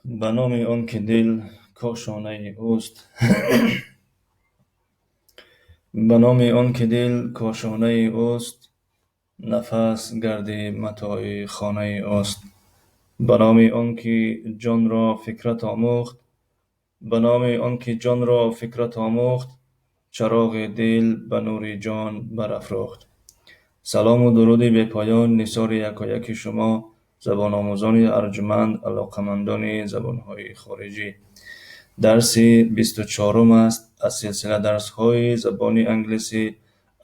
Ба номи он ки дил кошонаи ӯст, ба номи он ки дил кошонаи ӯст, нафас гарди матои хонаи ӯст. Ба номи он ки ҷонро фикрат омӯхт, ба номи он ки ҷонро фикрат омӯхт, чароғи дил ба нури ҷон барафрӯхт. Салому дуруди бепоён нисори якояки шумо, забономӯзони арҷманд, алоқамандони забонҳои хориҷӣ. Дарси 24-ум аст аз силсила дарсҳои забони англисӣ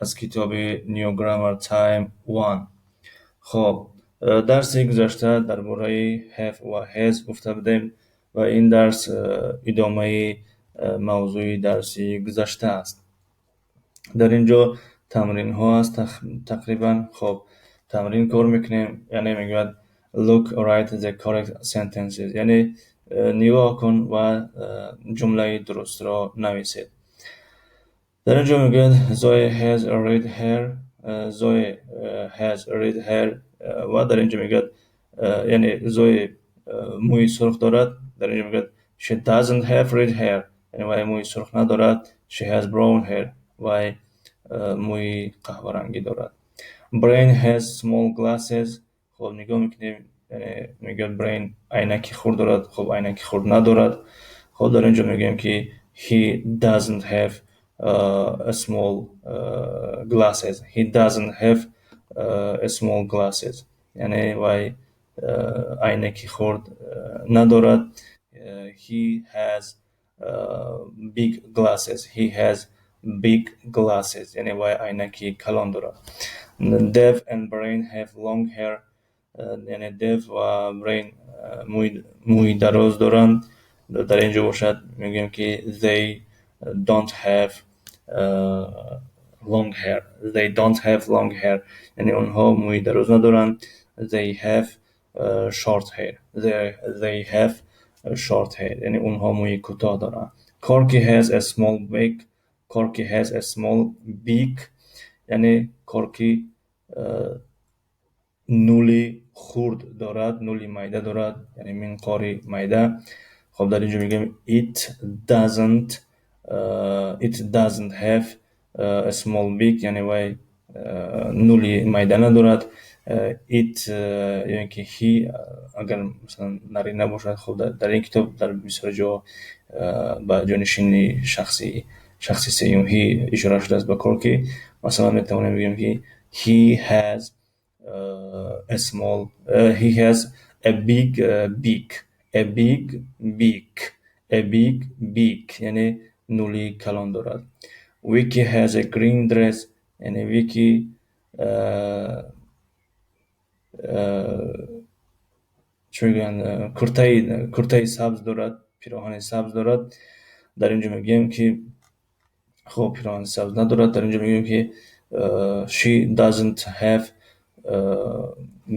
аз китоби New Grammar Time 1. Хоб, дарси гузашта дар бораи have ва has гуфта будем ва ин дарс идомаи мавзӯи дарси гузашта аст. Дар ин ҷо тамринҳо аст тақрибан. Хоб, тамрин кор мекунем, яъне мегӯяд: "Look, write the correct sentences", яъне нигоҳ кун ва ҷумлаи дурустро нависед. Дар ин ҷо мегӯяд: "Zoe has red hair." Zoe has red hair. Ва дар ин ҷо мегӯяд, яъне Зои мӯи сурх дорад. Дар ин ҷо мегӯяд: "She doesn't have red hair", яъне вай мӯи сурх надорад. "She has brown hair", вай мӯи қаҳварангӣ дорад. Brain has small glasses. Хоб, нигоҳ мекунем, яъне мегӯяд, Brain айнаки хурд дорад. Хоб, айнаки хурд надорад. Хоб, дар ин ҷо мегӯем, ки he doesn't have a small glasses. He doesn't have a small glasses, яъне вай айнаки хурд надорад. He has big glasses. He has big glasses, яъне вай айнаки калон дорад. Dev and Brain have long hair, яъне Дев ва Брейн мӯи дароз доранд. Дар ин ҷо бошад, мегӯем, ки they don't have long hair. They don't have long hair, яъне онҳо мӯи дароз надоранд. They have short hair. They have short hair, яъне онҳо мӯи кӯтоҳ доранд. Corky has a small beak. Corky has a small beak, яъне Корки нули хурд дорад, нули майда дорад, яъне минқори майда. Хоб, дар ин ҷо мегӯем: it doesn't have a small beak, яъне вай нули майда надорад. It ё ин ки he, агар масалан нарина бошад. Хоб, дар ин китоб дар бисёр ҷо ба ҷонишини шахси сеюм he ишора шудааст, ба Корки. Масалан, метавонем бигӯем, ки he has a big beak. A big beak. A big beak, яъне нули калон дорад. Vicky has a green dress, яъне Вики чӣ мегӯянд, куртаи сабз дорад, пироҳани сабз дорад. Дар ин ҷо мегӯем, ки хоб, пироҳани сабз надорад. Дар ин ҷо мегӯем, ки she doesn't have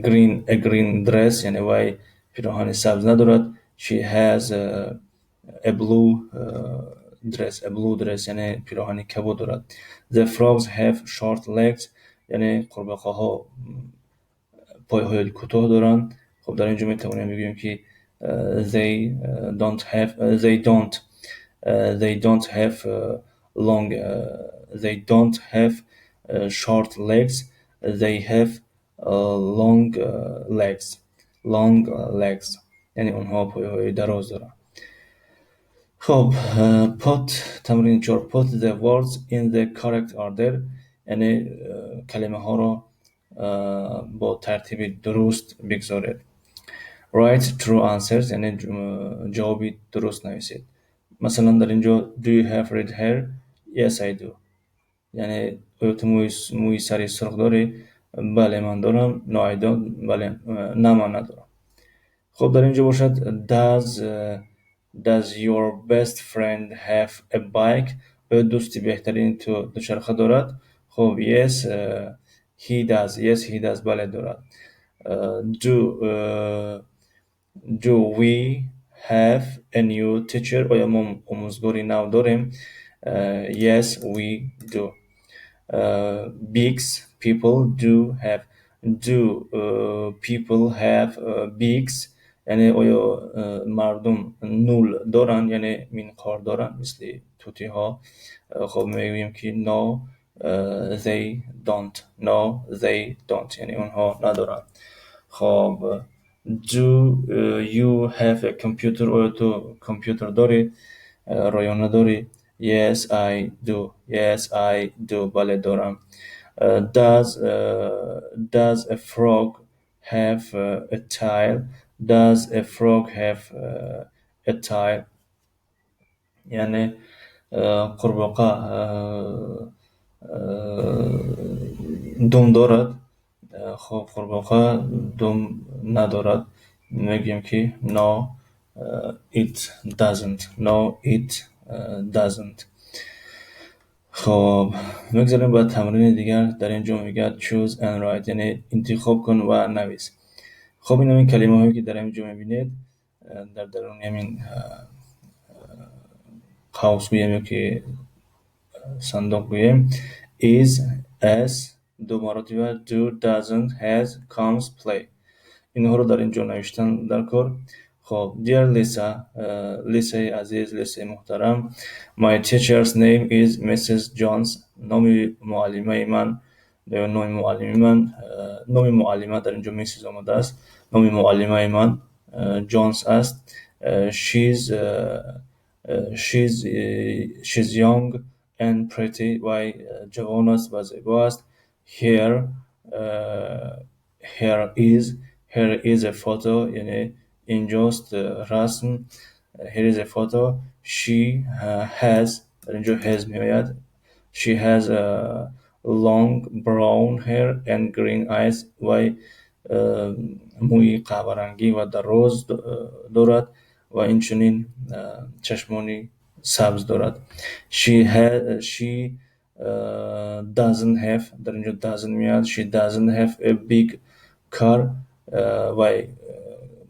green a green dress, яъне вай пироҳани сабз надорад. She has a blue dress. A blue dress, яъне пироҳани кабуд дорад. The frogs have short legs, яъне қурбақаҳо пойҳои кӯтоҳ доранд. Хоб, дар ин ҷо метавонем бигӯем, ки they don't have long they don't have short legs. They have long legs. Long legs, яъне онҳо пойҳои дароз доранд. Хоб, put, тамрини 4: put the words in the correct order, яъне калимаҳоро бо тартиби дуруст бигзоред. Write true answers, яъне ҷавоби дуруст нависед. Масалан, дар ин ҷо: "Do you have red hair?" "Yes, I do." Яъне оё ту мӯи сари сурх дорӣ? Бале, ман дорам. "No, I don't." Бале, на, ман надорам. Хоб, дар ин ҷо бошад: Does your best friend have a bike? Оё дӯсти беҳтарини ту дучарха дорад? Хоб, yes, he does. Yes, he does, бале, дорад. Do we have a new teacher? Оё мо омӯзгори нав дорем? Yes, we do. Beaks people do have. Do people have beaks? Яъне оё мардум нӯл доранд, яъне минқор доранд, мисли тутиҳо? Хоб, мегӯем ки no, they don't. No, they don't, яъне онҳо надоранд. Хоб, do you have a computer? Оё ту компютер дорӣ, ройона дорӣ? Yes, I do. Yes, I do. Бале, дорам. Does a frog have a tail? Does a frog have a tail? Яъне қурбоқа дум дорад? Хоб, қурбоқа дум надорад. Мегӯем ки no, it doesn't. No, it doesn't. Хоб, мегзарем ба тамрини дигар. Дар ин ҷо мегӯяд choose and write, яъне интихоб кун ва навис. Хоб, ин ҳамин калимаҳое, ки дар ин ҷо мебинед, дар даруни ҳамин қавс гӯем ё ки сандуқ гӯем, is, s ду маротиба, do, doesn't, has, comes, play, инҳоро дар ин ҷо навиштан дар кор. Хоб, dear Lisa, Лисаи азиз, Лисаи муҳтарам, my teacher's name is Mrs. Jones. Номи муаллимаи ман ё номи муаллими ман, номи муаллима, дар ин ҷо Mrs. омадааст, номи муаллимаи ман Ҷонс аст. She's young and pretty. Вай ҷавон аст ва зебо аст. Here is a photo, яъне инҷост расм. Here is a photo. She has, дар инҷо has меояд. She has a long brown hair and green eyes. Вай мӯи қаҳварангӣ ва дароз дорад ва инчунин чашмони сабз дорад. She doesn't have, дар инҷо doesn't меояд. She doesn't have a big car. Вай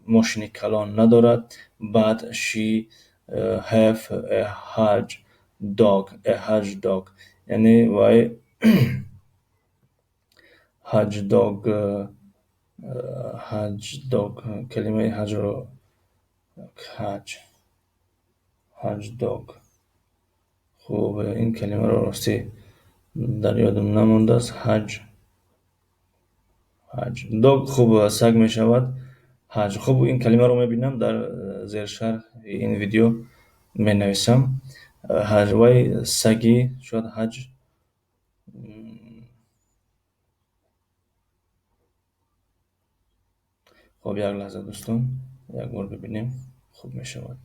мошини калон надорад. But she have a huge dog. A huge dog, яъне вай huge dog, huge dog, калимаи huge ро, huge dog. Хуб, ин калимаро ростӣ дар ёдам намондааст. Huge dog, хуб, саг мешавад huge. Хуб, ин калимаро мебинам, дар зершарҳи ин видео менависам. Huge, вай саги шояд huge. Хоб, як лаҳза, дӯстон, як бор бибинем, хуб мешавад.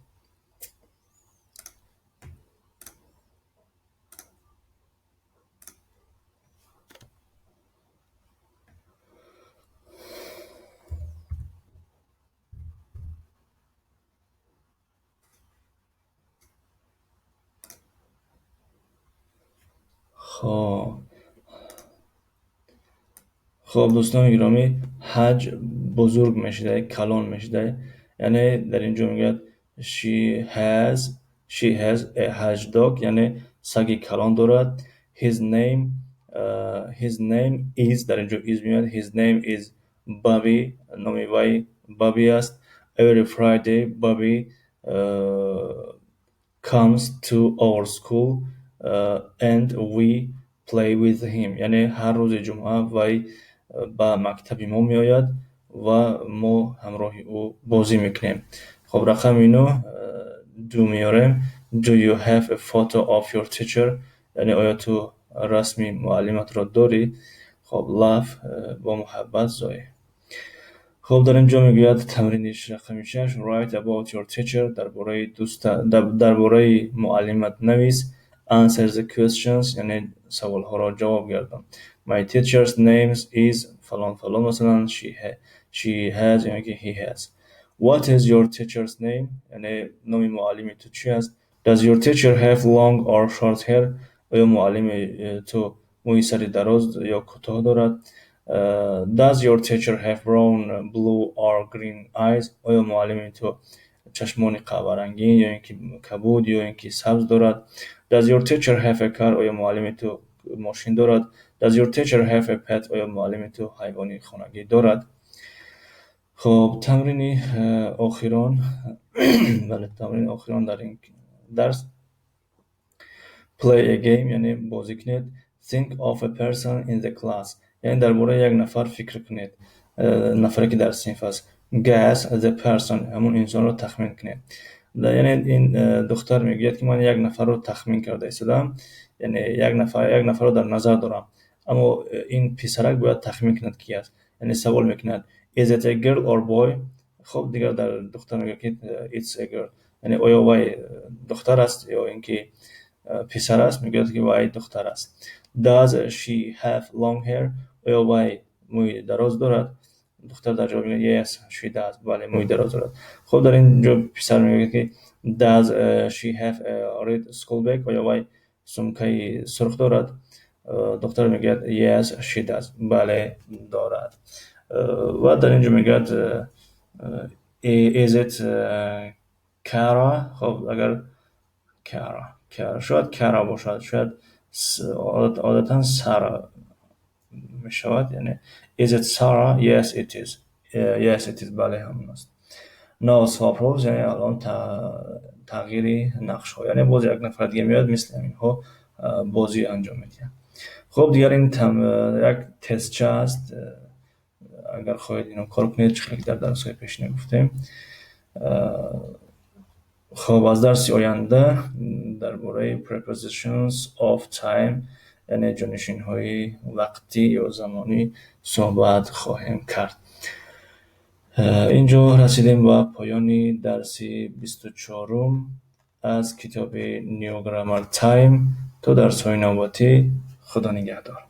Хоб, дӯстони гиромӣ, huge бузург мешуда, калон мешуда. Яъне дар ин ҷо мегӯяд she has a huge dog, яъне саги калон дорад. His name is, дар ин ҷо is меояд. His name is Bobby. Номи вай Bobby аст. Every Friday Bobby comes to our school and we play with him. Яъне ҳар рӯзи ҷумъа вай ба мактаби мо меояд ва мо ҳамроҳи ӯ бозӣ мекунем. Хоб, рақами нӯҳ, do меорем. Do you have a photo of your teacher? Яъне оё ту расми муаллиматро дорӣ? Хоб, love, бо муҳаббат, Зои. Хоб, дар ин ҷо мегӯяд тамрини рақами шаш: write about your teacher, дар бораи дӯста, дар бораи муаллимат навис. Answer the questions, яъне саволҳоро ҷавоб гардон. My teacher's name is фалон фалон, масалан, she has яъне ки he has. What is your teacher's name? Яъне номи муаллими ту чӣ аст? Does your teacher have long or short hair? Оё муаллими ту мӯи сари дароз ё кӯтоҳ дорад? Does your teacher have brown, blue or green eyes? Оё муаллими ту чашмони қаҳварангин ё ин ки кабуд ё ин ки сабз дорад? Does your teacher have a car? Оё муаллими ту мошин дорад? Does your teacher have a pet? Оё муаллими ту ҳайвони хонагӣ дорад? Хуб, тамрини охирон, бале, тамрини охирон дар ин дарс: Play a game, яъне бозӣ кунед. Think of a person in the class, яъне дар бораи як нафар фикр кунед, нафаре, ки дар синф аст. Guess the person, ҳамон инсонро тахмин кунед. Яъне ин духтар мегӯяд, ки ман як нафарро тахмин карда истодам, яъне як нафарро дар назар дорам, аммо ин писарак бояд тахмин кунад, ки аст. Яъне савол мекунад: Is it a girl or boy? Хуб, дигар дар духтар мегӯяд, ки it's a girl. Яъне оё вай духтар аст ё ин ки писар аст? Мегӯяд, ки вай духтар аст. Does she have long hair? Оё вай мӯи дароз дорад? Духтар дар ҷавоб мегӯяд: Yes, she does. Бале, мӯи дароз дорад. Хуб, дар ин ҷо писар мегӯяд, ки Does she have a red school bag? Оё вай сумкаи сурх дорад? Духтар мегӯяд: Yes, she does. Бале, дорад. Ва дар ин ҷо мегӯяд: Is it Kara? Хуб, агар Кара, шояд Кара бошад, шояд одатан Сара мешавад. Яъне Is it Sarah? Yes, it is. Yes, it is. Бале, ҳамон аст. Now swap roles, яъне алон тағйири нақшҳо, яъне боз як нафар дига меояд, мисли ҳаминҳо бозӣ анҷом медиҳад. Хуб, дигар ин як тестча аст. Агар хоҳед, ино кор кунед, чӣ хеле ки дар дарсҳои пешина гуфтем. Хуб, аз дарси оянда дар бораи prepositions of time, яъне ҷонишинҳои вақтӣ ё замонӣ, суҳбат хоҳем кард. Инҷо расидем ба поёни дарси 24-ум аз китоби New Grammar Time. То дарсҳои навбатӣ, Худо нигаҳдор.